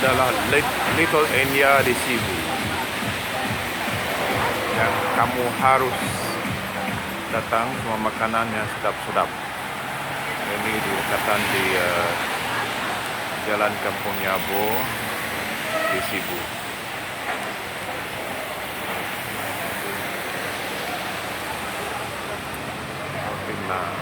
adalah Little India di Sibu yang kamu harus datang semua makanan yang sedap-sedap. Ini di dekatan di Jalan Kampung Nyabo di Sibu. Roti naan.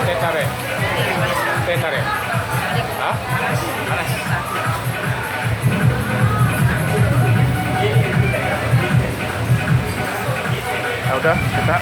Teh tarik. Teh tarik. Ha? Panas. Udah, kita.